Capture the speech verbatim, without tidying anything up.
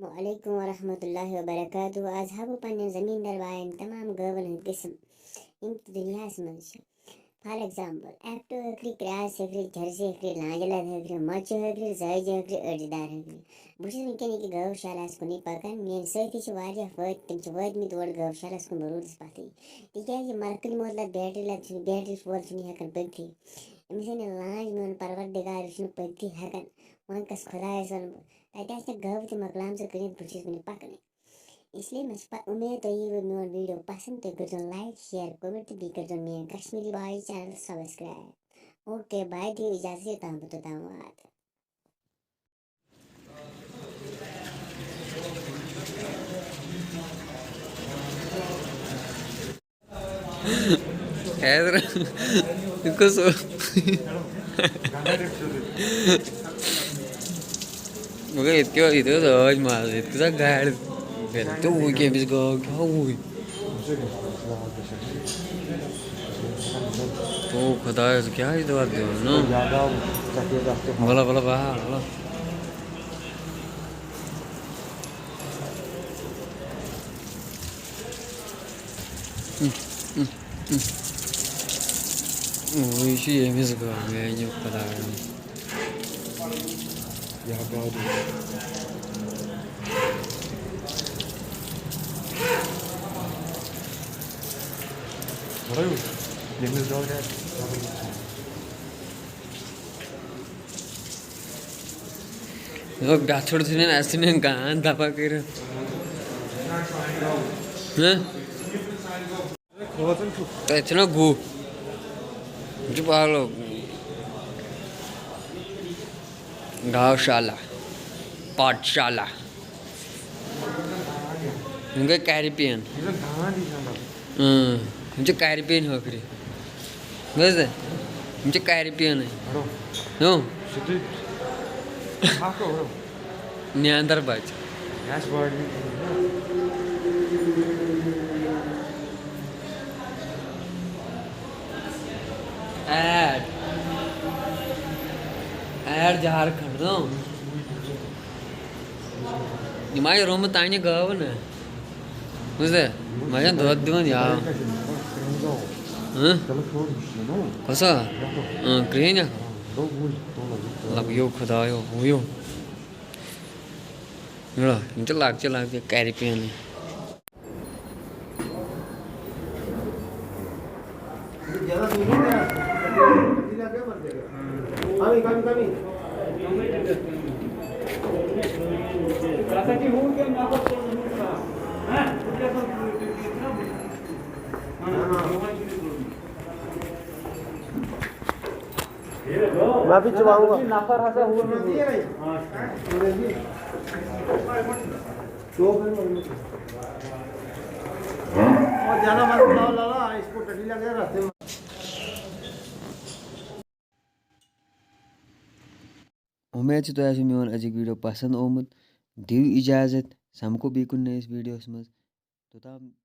وعلیکم ورحمۃ اللہ وبرکاتہ۔ آز ہاوٕ بہٕ پننٮ۪ن زٔمیٖندار باین تمام گٲون ہٕنٛدۍ قٕسم، یِم تہِ دُنیاہس منٛز چھِ۔ فار ایگزامپل، ایکٹو ہیٚکرِ، کراس ہیٚکرِ، جرسی ہیٚکرِ، لانجہِ لد ہیٚکرِ، مۄچہِ ہیٚکرِ، زٲوجہِ ہیٚکرِ، أڑجہِ دار ہیٚکرِ۔ بہٕ چھُس وٕنکیٚن ییٚکیٛاہ گٲو شالس کُنُے پکان۔ میٲنۍ سٲتھی چھِ واریاہ وٲتۍ، تِم چھِ وٲتمٕتۍ اور گٲو شالس کُن، بہٕ روٗدُس پتھٕے، تِکیٛازِ مرکٕنۍ موت لد بیٹری لد چھُنہٕ، بیٹری فول چھُنہٕ ہٮ۪کان پٔکتھٕے۔ أمِس یعنی لانٛج میون پروردگار، یہِ چھُنہٕ پٔکتھٕے ہٮ۪کان۔ وۄنۍ کس خۄدایس ونہٕ بہٕ، تتہِ آسہِ نہٕ گٲو تہِ مۄکلامژٕ کٕنِتھ، بہٕ چھُس وُنہِ پکنٕے۔ اس لیے مےٚ چھِ پ-، اُمید تۄہہِ ییٖوٕ میون ویٖڈیو پسنٛد، تُہۍ کٔرۍزیو لایک، شیئر، کمنٹ تہٕ بیٚیہِ کٔرۍزیو میٲنۍ کشمیٖری بایِز چینل سبسکرایب۔ اوکے، باے، دِیِو اجازت، یوٚتام بہٕ توٚتام واتہٕ۔ حیدر، یہِ کُس اوس؟ مگر ییٚتہِ کیٛاہ، ییٚتہِ اوس ٲدۍ ماز، ییٚتہِ کۭژاہ گاڑِ۔ تہٕ وُنہِ کٔمِس گٲو کیٛاہ وُنہِ؟ او خۄدایا، ژٕ کیٛاہ چھِ دَپان دِوان، نہ؟ وَلہٕ، وَلہٕ، بہٕ ہا، وَلہٕ۔ وۄنۍ چھُ ییٚمِس گوٚو، میٛانہِ خۄدایہِ۔ یا گاڑِ۔ ییٚمِس گاڑِ آسہِ۔ دوٚپُکھ، گژھُن ژھٕنن، اَسہِ ژھٕنن گان دفعہ کٔرِتھ۔ ہہ؟ تَتہِ چھُنہ گُہہ۔ یہِ چھُ پہلو۔ گاو شالا۔ پاٹ شالا۔ یِم گٔے کیریپین۔ اۭں، یِم چھِ کیریپین ہٲکرِ۔ بوٗزتھا؟ یِم چھِ کیریپینٕے۔ ہیوٚو؟ نیاندر بچہِ۔ ایڈ۔ ایڈ جھارکھنڈ، نو۔ یِم آیہِ رومہٕ تانہِ گٲوٕ نہ۔ بوٗزتھا؟ مےٚ چھَنہٕ دۄد دِوان یا۔ ہہ؟ کۄسا؟ اۭں، کرٛہِنۍ اکھ۔ لَگ یو خۄدایو، ہُہ یو۔ یِم چھِ لۄکچہِ لۄکچہِ کیریپینٕے۔ میں بھی چباؤں گا۔ نفر ہسا ہوا۔ اُمید چھِ تۄہہِ آسیو میون أزیُک ویٖڈیو پَسنٛد آمُت۔ دِیِو اِجازت، سَمکھو بیٚیہِ کُنہِ نٔیِس ویٖڈیوَس منٛز۔ توٚتام